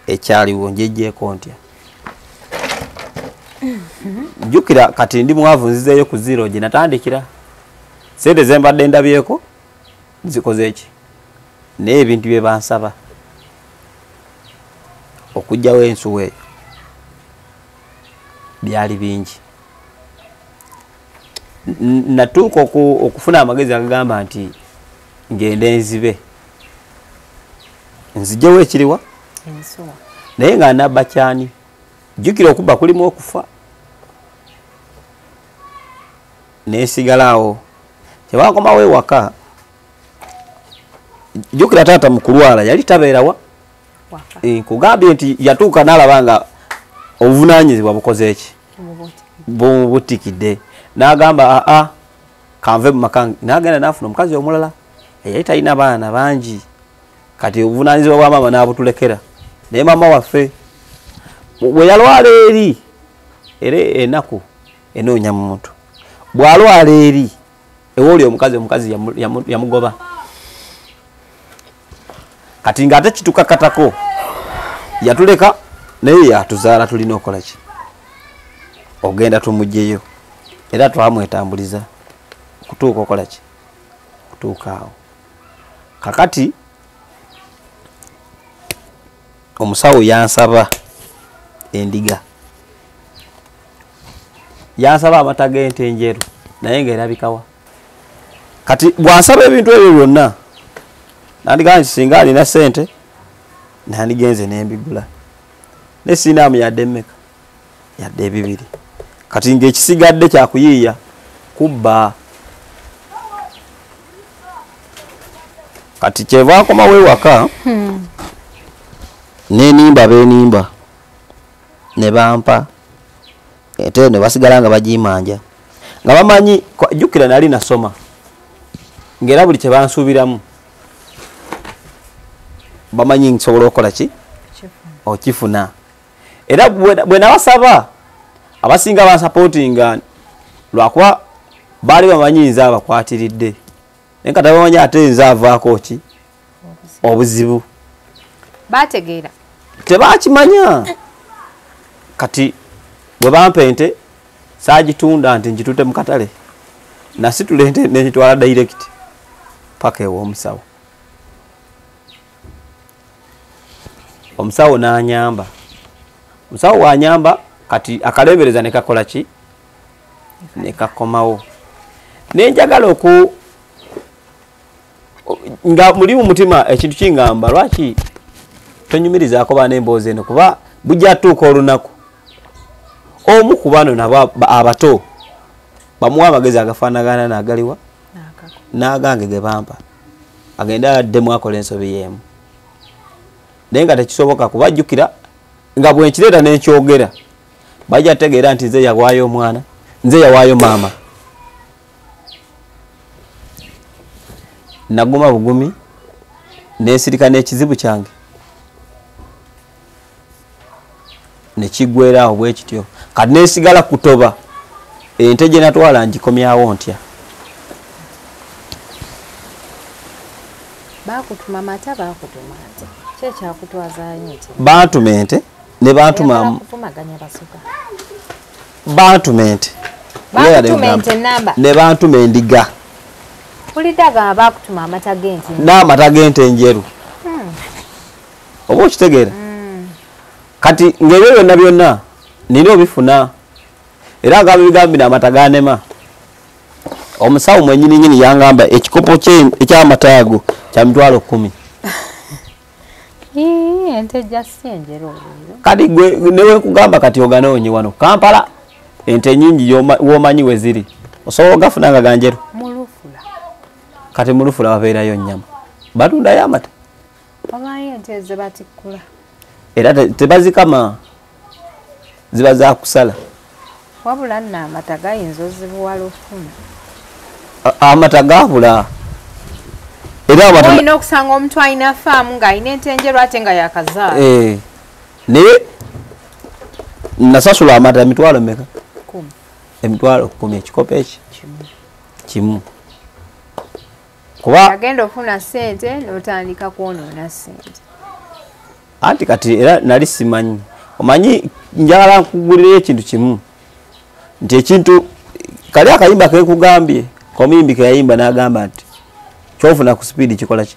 ekyaliwo njejjeeko ntya? Jjukira kati ndi mwavu, nzizeeyo ku zero gye natandikira. Sente ze mbadde ndabyeko zikoze ki? Naye ebintu bye bansaba okuggyawo ensuwa eyo byali bingi. Natuuka okufuna amagezi agagamba nti ngende nzibe, Nzijewo ekiriwa ensuwa. Naye nga nabba kyani? Jjukira okubba kulimu okufa. Nesigala awo. Kyebankomawo ewaka, jjukira taata mu kulwala yali tabeerawa. Nkugambye nti yatuuka n'alaba nga obuvunaanyizibwa bukoze eki? Bumubutikidde. N'agamba aa kanve mu maka, n'agenda n'afuna omukazi omulala eyali talina baana bangi. Kati obuvunaanyizibwa bwa maama n'abutulekera. Naye maama waffe bwe yalwala eri, era ennaku enoonya muntu. Bw'alwala eri ewooli omukazi yamugoba. Kati ng'ate kitukakatako yatuleka naye yatuzaala, tulina okukola ki? Ogenda tumuggyeyo. Era twamwetambuliza kutuuka okola ki? Kutuuka awo. Kakati omusawo yansaba endiga, yansaba amata g'ente enjeru naye ng'erabikawa. Kati bw'ansaba ebintu ebyo byonna nandigamba nti singa alina ssente nandigenze n'embigula, ne siinaamu yadde mmeka, yadde ebibiri. Kati ng'ekisigadde kyakuyiiya kubba. Kati kyeva akomawo ewaka n'enimba beenimba ne bampa ate ne basigala nga bagimanja nga bamanyi. Jjukira nali nasoma ng'era buli kye bansuubiramu bamanyi nsobola okukola ki? Okifuna. Era bwe nabasaba abasinga bansapootinga lwakuba baali bamanyi nze abakwatiridde, naye kati bamanyi ate nze avaako ki? Obuzibu. Bategeera tebakimanya. Kati bwe bampa ente saagitunda nti ngitutte mu katale, nasitula ente nengitwala direct paka ew'omusawo. Omusawo n'anyamba. Omusawo wanyamba kati akalembereza ne kakola ki? Ne kakomawo. Ne njagala oku nga muli mu mutima ekintu kingamba lwaki tonyumirizaako baana emboozi eno, kuba bujja tuuka olunaku omu ku bano nabo abato bamuwa amagezi agafaanagana n'agaliwa n'agange ge bampa, agende addemu akola ensobi y'emu. Naye nga tekisoboka kubajjukira nga bwe nkireeta n'enkyogera bajja tegeera nti nze yawaayo omwana, nze yawaayo maama. Naguma bugumi nensirika n'ekizibu kyange nekiggwera awo bwe kityo. Kati nesigala kutoba ente gye natwala ngikomyawo ntya? Baakutuma mata, baakutuma ate ki ekyakutwazaayo ente? Bantuma ente ne bantuma bantuma ente ne bantuma endiga. Mpulidde agamba baakutuma amata g'ente n'amata g'ente enjeru. Oba okitegeera? Kati ng'ebyo byonna byonna nina obifuna, era agamba ebigambo bino amata ganema. Omusawo mwennyini nnyini yangamba ekikopo eky'amata ago kya 10,000. Ente jasi enjeru. Kati gwe newe nkugamba kati oganoonye wano Kampala ente nnyingi w'omanyi we ziri, osobola ogafuna nga ganjeru. Mulufula. Kati mulufula wabeerayo nnyama, batundayo amata. Wabayo ente ze batikkula. Era tebazikama, ziba za kusala. Wabula nno amata gayinza ozibuwala okufuna. Amata gabula. Era amata olina okusanga omuntu alina faamu ng'alina ente enjeru ate nga yakazaala. Naye nasasula amata emitwalo mmeka? 10. 10,000 ekikopo eki kimu. Kuba agenda ofuna ssente n'otandika kwonoona ssente. Anti kati era nali simanyi. Omanyi njagala nkugulira ekintu kimu nti ekintu kali akayimba ke nkugambye komuyimbi ke yayimba n'agamba nti kyofuna ku speed kikola ki?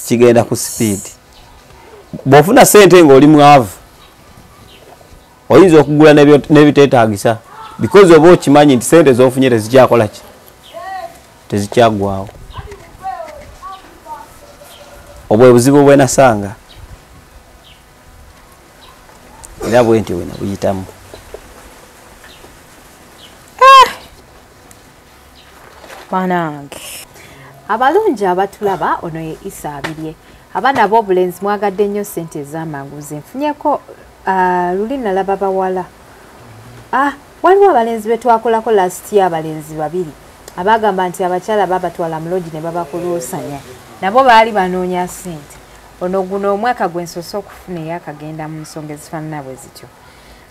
Kigenda ku speed. Bw'ofuna ssente ng'oli mwavu oyinza okugula n'ebiteetaagisa because oba okimanyi nti ssente z'ofunye tezikyakola ki? Tezikyagwawo. Obwe buzibu bwe nasanga era bwe nti wena buyitamu. Banange abalungi abatulaba, ono ye Isa Abirye. Abaana ab'obulenzi mwagadde nnyo ssente ez'amangu. Nze nfunyeko luli nalaba bawala, waliwo abalenzi be twakolako last year, abalenzi babiri abagamba nti abakyala babatwala mu lodge ne babakuluusanya, nabo baali banoonya ssente. Ono guno omwaka gwe nsoose okufuna eyakagenda mu nsonga ezifaanana bwe zityo.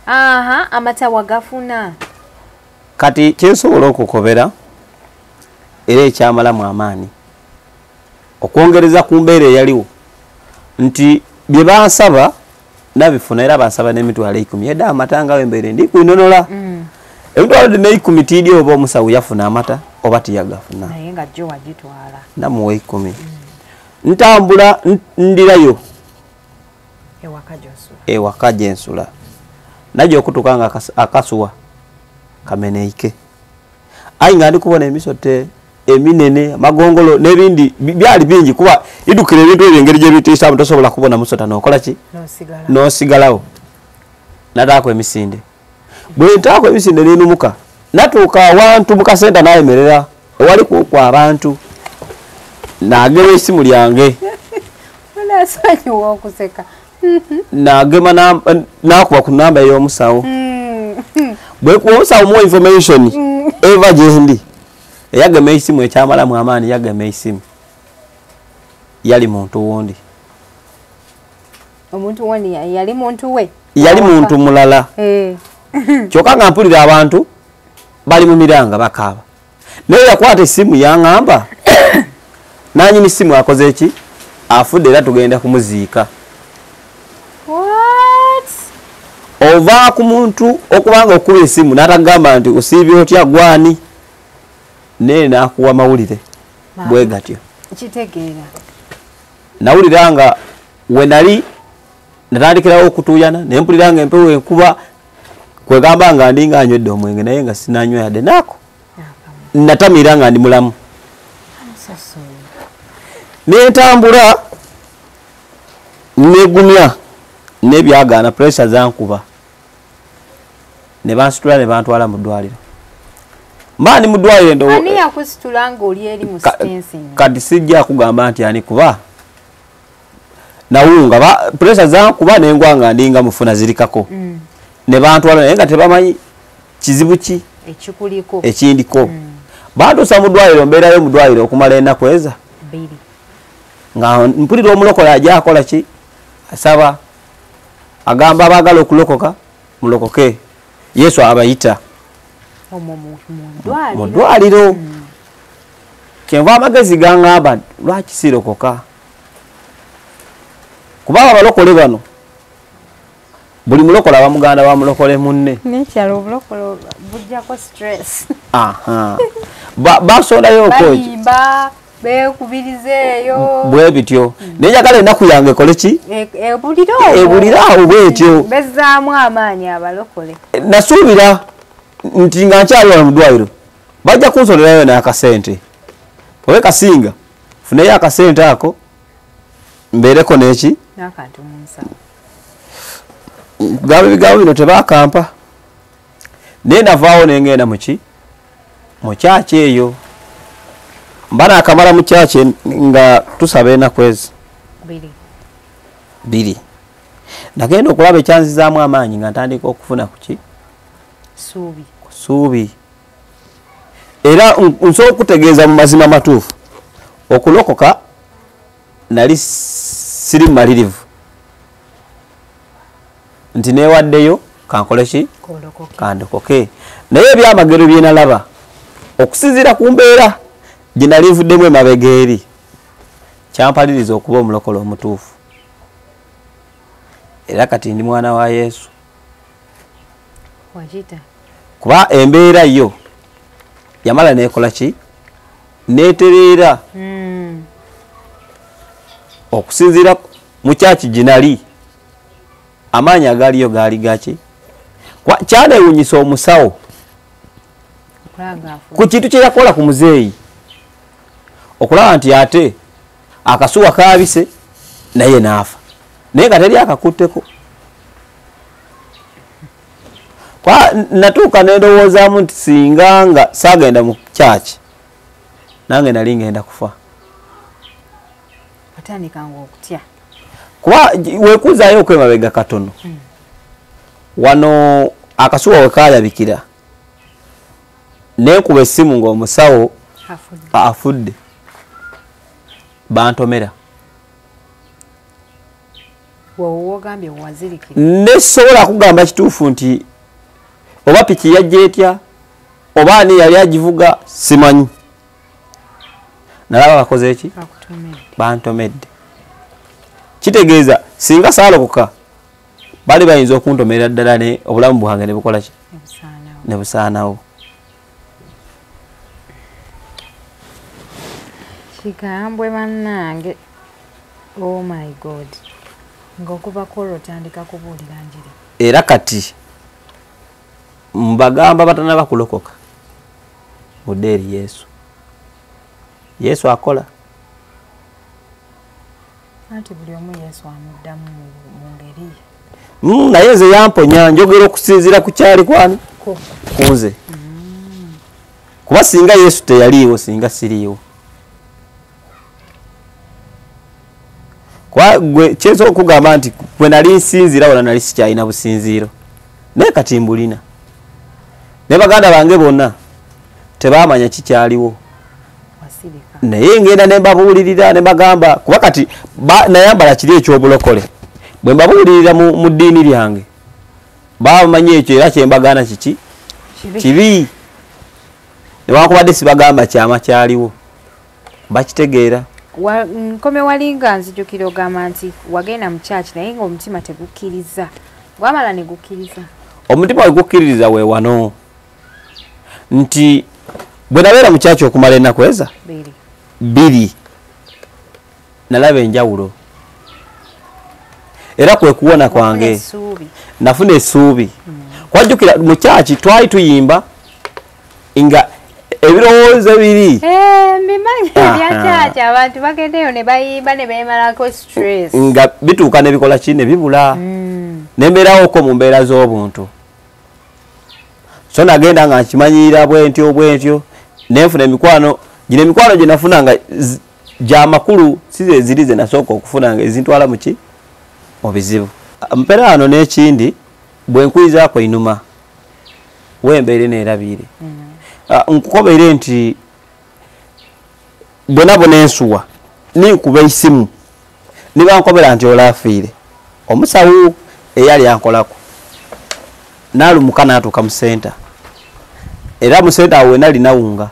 Aha, amata wagafuna? Kati kyensobola okukobera era ekyamalamu amaanyi okwongereza ku mbeera eyaliwo nti bye bansaba nabifuna, era bansaba n'emitwalo 10 edda amata nga embeera ndi kwinonola. Emitwalo dino 10 tiidi oba omusawo yafuna amata oba tiyagafuna, naye nga jjo wagitwala. Namuwa 10. Ntambula ndirayo ewaka gy'osula. Ewaka gyensula najja okutuuka nga akasuwa kameneike, ayi nga ndi kubona emisote eminene, amagongolo n'ebindi byali bingi, kuba idukira ebintu ebyo engeri gye bitiisaamu tosobola kubona musota n'okola ki, n'osigalawo. Nataako emisinde, bwe ntaako emisinde nenumuka natuuka awantu mu kasenta nayemerera ewali kuku abantu, nagema esimu lyange. Nasonyiwa okuseka. Nagema nakuba ku namba ey'omusawo. Bwe kuwa omusawo muwa information eva gyendi, eyagema esimu ekyamalamu amaanyi, yagema esimu yali muntu wundi. Omuntu wundi yali muntu we? Yali muntu mulala. Kyokka nga mpulira abantu bali mu miranga bakaaba, naye yakwata esimu yaŋŋamba nanyini simu akoze ki, afudde era tugenda kumuziika. What? Ova ku muntu okubanga okuba esimu n'atagamba nti osiibye otya gwani, naye n'akuwa mawulire bwe gatyo. Kitegeera. Nawulira nga we nali natandikirawo okutuuyana, ne mpulira nga empewo enkuba, kwegamba nga ndi nga anywedde omwenge naye nga sinanywa yadde naako. Natamiira nga ndi mulamu. Nentambula negumya nebyagaana, pressure zankuba ne bansitula ne bantwala mu ddwaliro. Mba ndi mu ddwaliro Ani yakusitula ng'oli eri mu sitensing? Kati sijja kugamba nti ani, kuba nawunga pressure zankuba nengwa nga ndi nga mufuna zirikako. Ne bantwala naye nga tebamanyi kizibu ki ekikuliko ekindiko. Bantuusa mu ddwaliro, mbeerayo mu ddwaliro okumala ennaku eza 2 nga mpulira omulokole ajja akola ki, asaba, agamba abaagala okulokoka mulokoke, Yesu abayita mu ddwaliro. Kyenva amagezi gaŋŋamba lwaki sirokoka, kubanga abalokole bano buli mulokole aba muganda wa mulokole munne. Nekyalo obulokole bujjako stress. Aha. Basondayo bayimba beekubirizeeyo bwe bityo. Naye njagala ennaku yange ekole ki, ebulire awo bwetyo, bezzaamu amaanyi abalokole. Nasuubira nti nga nkyali wano mu ddwaliro bajja kunsonerayo n'akasente, obe kasinga funeyo akasente ako mbeereko n'eki n'akantu mu nsawo. Gamba ebigambo bino tebakampa, naye navaawo nengenda muki mu kyaki eyo. Mba naakamala mu kyaki nga tusaba ennaku ezi 2, nagenda okulaba ekyanzizaamu amaanyi nga ntandika okufuna kuki suubi. Era nsobola okutegeeza mu mazima matuufu okulokoka nali siri mmalirivu nti neewaddeyo kankole ki, kandokoke. Naye ebyamagero bye nalaba okusinziira ku mbeera gye nali nvuddemu emabega eri kyampaliriza okuba omulokole omutuufu. Era kati ndi mwana wa Yesu. Kuba embeera yo yamala neekola ki, neetereera. Okusinziira mu kyaki gye nali amaanyi agaaliyo gaali gaki. Kyanewuunyisa omusawo ku kintu kye yakola ku muzeeyi, okulaba nti ate akasuwa kaabise Naye n'afa. Naye nga teri akakutteko. Kwa natuuka ne ndowoozaamu nti singa nga saagenda mu church nange nali ngenda kufa. Watandikanga okutya. Kuba weekuzaayo okwemabega katono. Wano akasuwa we kaalabikira nekuba essimu ng'omusawo afudde. Bantomera. Wogambye wazirikira. Nesobola kugamba kituufu nti oba piki yajja etya oba ani yali agivuga simanyi. Nalaba bakoze eki? Bantomedde. Kitegeeza singa saalokoka bali bayinza okuntomera ddala ne obulamu bwange ne bukola ki? Ne busaanawo. Kikambwe bannange. Oh my God. Ng'okuva kwolwo otandika kubuulira njiri. Era kati mbagamba batanaba kulokoka mudde eri Yesu. Yesu akola. Anti buli omu Yesu amuddamu mu ngeri ye. Naye nze yamponya njogera okusinziira ku kyali kwani? Kunze. Kuba singa Yesu teyaliiwo singa siriiwo. Kwa gwe kyensobola okugamba nti bwe nali nsinziira wala nali sikyalina businziiro. Naye kati mbulina. Ne baganda bange bonna tebaamanya kikyaliwo. Naye ngenda ne mbabuulirira ne mbagamba kuba kati nayambala kiri eky'obulokole. Bwe mbabuulirira mu ddiini lyange bamanyi ekyo era kye mbagaana kiki? Kibi. Newankubadde sibagamba kyama kyaliwo. Bakitegeera. Nkome walinga nzijukira ogamba nti wagenda mu church naye ng'omutima tegukkiriza. Gwamala ne gukkiriza. Omutima wegukkiririza we wano. Nti bwe nabeera mu church okumala ennaku eza? Bbiri. Nalaba enjawulo. Era kwe kuwona kwange. Nafuna essuubi. Kwajjukira mu church twali tuyimba nga ebirowoozo biri. Mbimanyi ebya church abantu bagendeyo ne bayimba ne beemalako stress. Nga bituuka ne bikola ki ne bibula. Ne mbeerawoko mu mbeera z'obuntu. So nagenda nga nkimanyira bwentyo bwentyo nenfuna emikwano gino emikwano gye nafuna nga gya makulu si ze ziri ze nasooka okufuna nga ezintwala mu ki? Mu bizibu. Mpeera wano n'ekindi bwe nkwizaako einuma wembeere neerabiire. Nkukobeere nti bwe nabona ensuwa ninkuba esimu nibankobera nti olaafiire. Omusawo eyali ankolako n'alumuka n'atuuka mu senta. Era mu senta awo we nali nawunga.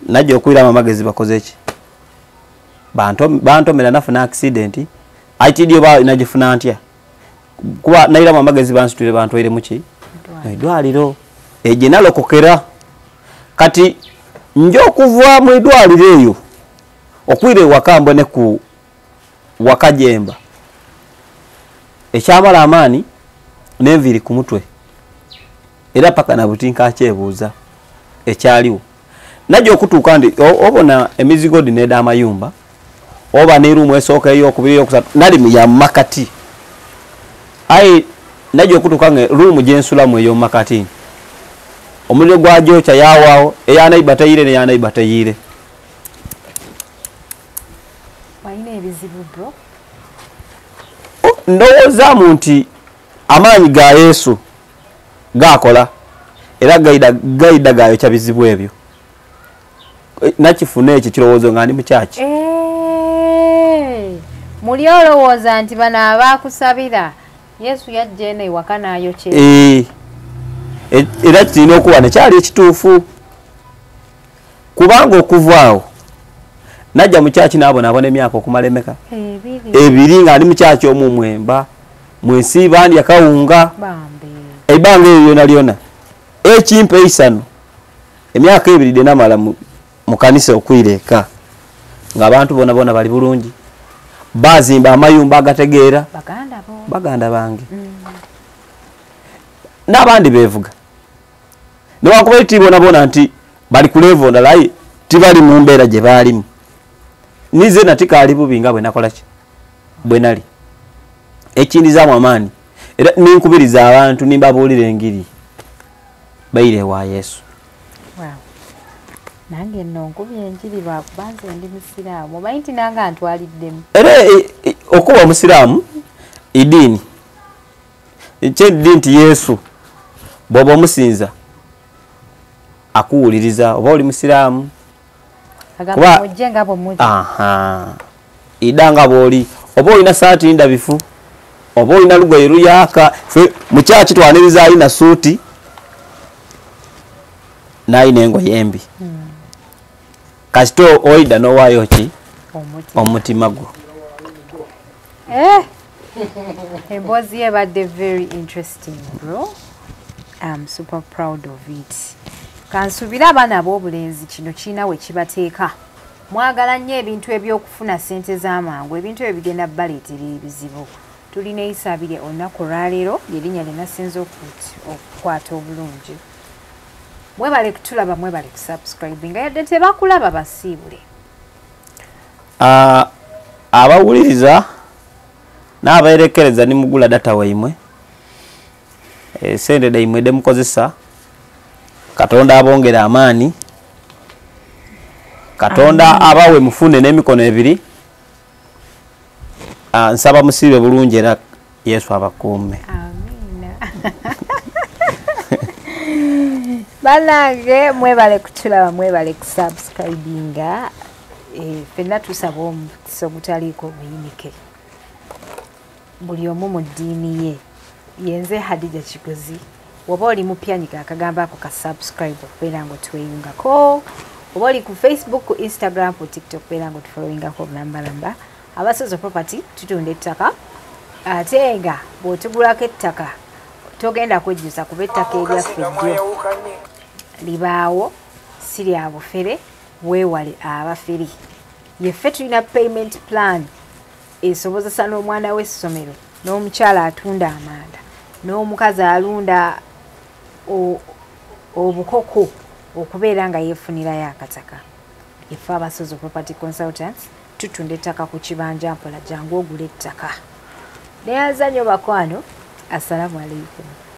Najja okwiramu amagezi bakoze ki? Bantomera nafuna accident. ITD oba nagifuna ntya? Kuba nayiramu amagezi bansitulire bantwaire mu ki? Eddwaliro. Egye nalokokera. Kati nja okuva mu eddwaliro eyo okwira ewaka mbone ku Wakajemba. Ekyamala amaanyi n'enviiri ku mutwe. Era paka na buti nkakyebuuza ekyaliwo. Najja okutuuka ndi obona emizigo dino ed'amayumba oba n'eruumu esooka ey'okubiri ey'okusatu nali ya makati. Aye najja okutuuka nga ruumu gye nsulamu ey'omu makati. Omuliro gwajokya yaawaawo eyanaiba teyiire n'eyanaiba teyiire. Walina ebizibu bro? Ndowoozaamu nti amaanyi ga Yesu gaakola era gayida gayokya bizibu ebyo. Nakifuna ekyo kirowoozo nga ndi mu church. Muli olowooza nti bano abaakusabira Yesu yajja eno ewaka n'ayokya. Era kirina okuba nekyali ekituufu. Kubanga okuva awo najja mu church n'abonaabona emyaka okumala emeka? Ebiri nga ndi mu church omwo mwemba mwensiiba ndya kawunga. Ebbanga eryo lyona lyona ekimpa eisano emyaka ebiri de namala mu kanisa okwira eka ng'abantu bona bona bali bulungi bazimba amayumba agategeera baganda bange n'abandi beevuga newankubadde tibona bona nti bali ku level ndala aye tibali mu mbeera gye baalimu. Nize natikaali bubi nga bwe nakola ki, bwe nali. Ekindizaamu amaanyi era ninkubiriza abantu nimbabuulira engiri baire wa Yesu. Wow. Nange nno nkubye enjiri lwakuba nze ndi musiraamu, omanyi nti nange antwaliddemu. Era okuba omusiraamu idiini kyeddi nti Yesu bw'oba omusinza akuwuliriza, oba oli musiraamu agamba mujje nga bwe muli. Aha, ida nga bw'oli, oba olina saati ndabifu, oba olina lugoye luyaka. Ffe mukyaki twaniriza alina suuti n'alina engoye embi. Kasita oida n'owaayo ki? Omutima gwo. Emboozi ye ebadde very interesting, bro. I'm super proud of it. Kansubire abaana ab'obulenzi kino kirina we kibateeka. Mwagala nnyo ebintu eby'okufuna ssente z'amangu, ebintu ebyo bigenda baleetera ebizibu. Tulina Isabirye olunaku olwaleero, lyerinnya lye nasinze okukwata obulungi. Mwebale kutulaba, mwebale kusubscribinga, yadde tebakulaba basiibule. Abawuliriza n'abeerekereza nimugula data waimwe, sente daimwe demukozesa, Katonda abongera amaani, Katonda abawe mufune n'emikono ebiri. Nsaba musiibe bulungi era Yesu abakuume. Amiina. Bannange mwebale kutulaba, mwebale kusubscribinga. Ffenna tusaba omukisa ogutaliiko obuyinike, buli omu mu ddiini ye. Yenze Hadija Kigozi. Woba oli mupya nyiga akagambo ako ka subscribe okubeera nga otweyungako, oba oli ku Facebook, ku Instagram, ku TikTok, okubeera nga otufollowingako obulambalamba. Abasozo Property tutunda ettaka, ate nga bw'otugulako ettaka togenda kwejjusa kuba ettaka eryaffe ddyo libaawo, si lya bufere. Weewale abafere. Yeffe tulina payment plan esobozesa n'omwana w'essomero n'omukyala atunda amanda n'omukazi alunda obukoko okubeera nga yeefunirayo akataka. Yeffe Abasozo Property Consultants tutunda ettaka ku kibanja mpola, jangu ogula ettaka. Neyanza nnyo bakwano, assalamu alaikum.